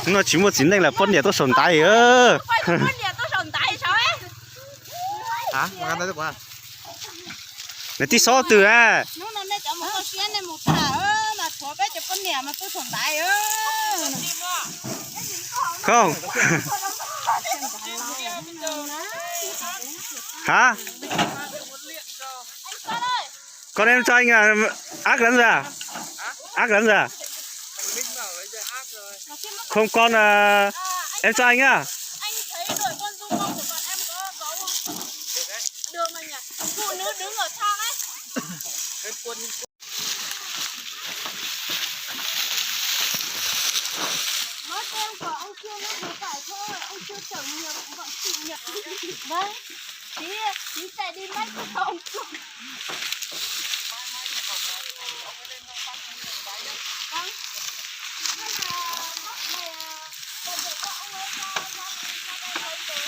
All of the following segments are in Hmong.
Hnub no tsis muaj txiv neej lawm, poj niam tuaj saum ntaiv. Nws tib xob twg a? Khoom. Hả? Con em cho anh à, ác lắm rồi à? Ác lắm rồi à? Không, con à, em cho anh á. Nói cho em của ông chưa nhắc được phải thôi, ông chưa chở nhiều, bọn chị nhập. Vâng, tí, tí chạy đi mách cho ông. Vâng. Hay là mắc này, à, gọi điện cho ông ấy cho, cho, cho đây lấy về.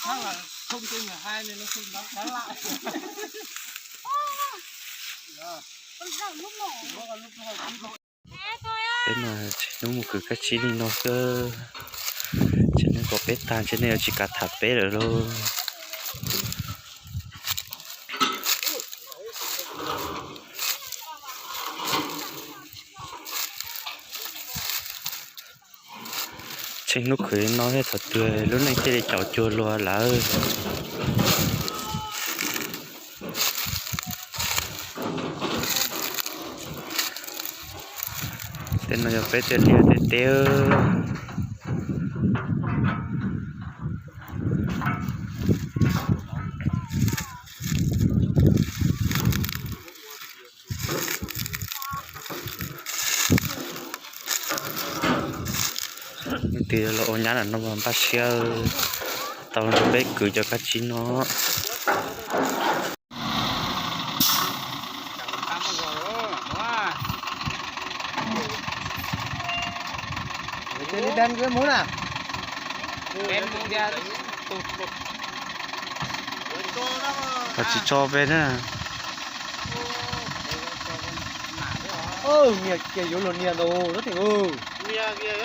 Chắc là không cho người hai nên nó không dám bán lại. Peb no tseem hnub mus kwv kab tsib li no xwb, tseem neeg kom peb tag, tseem neeg yuav tsis kam tham peb lawm lauj. Tseem hnub khwv no thiaj thaum twg lub neej thiaj li caum cuag luag lawm. Tej no yog peb tej liaj tej teb. Leej twg los ua nyab no mas npaj siab tau nrog peb kwv cov kab tsib no. Koj tsis tso peb na. Nias kiag yuav luag nias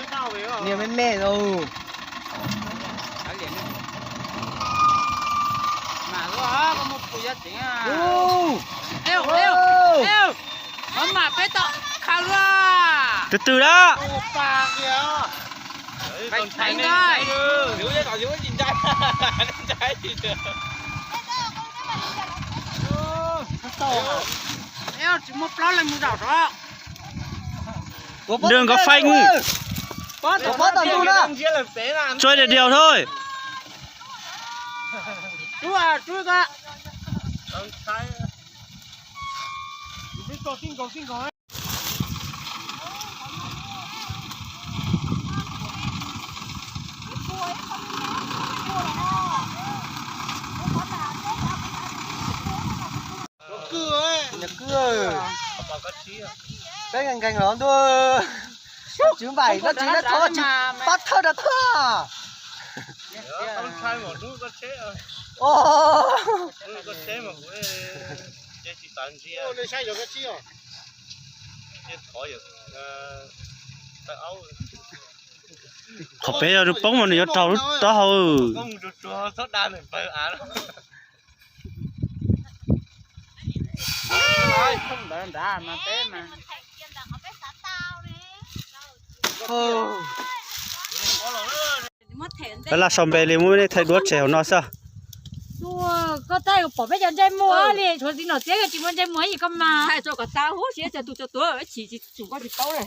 ntau, nias me me ntau. Maj mam peb tom khaws luaj. Twg twg da? Tsis muaj plaub leej mus zaum rov. Đường có phanh. Trôi đều đều thôi. Peb nkees nkees los ntuj. Tswv npaim no tsis na thov tsis pab thawj rau thawj. Qhov peb yog poob mas nws yuav raug lub taub hau. Peb laj sau npe li muab nej thaij duab tseg hauv no xwb. Koj thaij pom peb cov ntsej muag li, tshuav txiv nom txiab tsis muaj ntsej muag ib yam koj mas. Thaij tso kom tau huv si, cov tus cov tuav ib chim tsis tsum koj tsis paub li.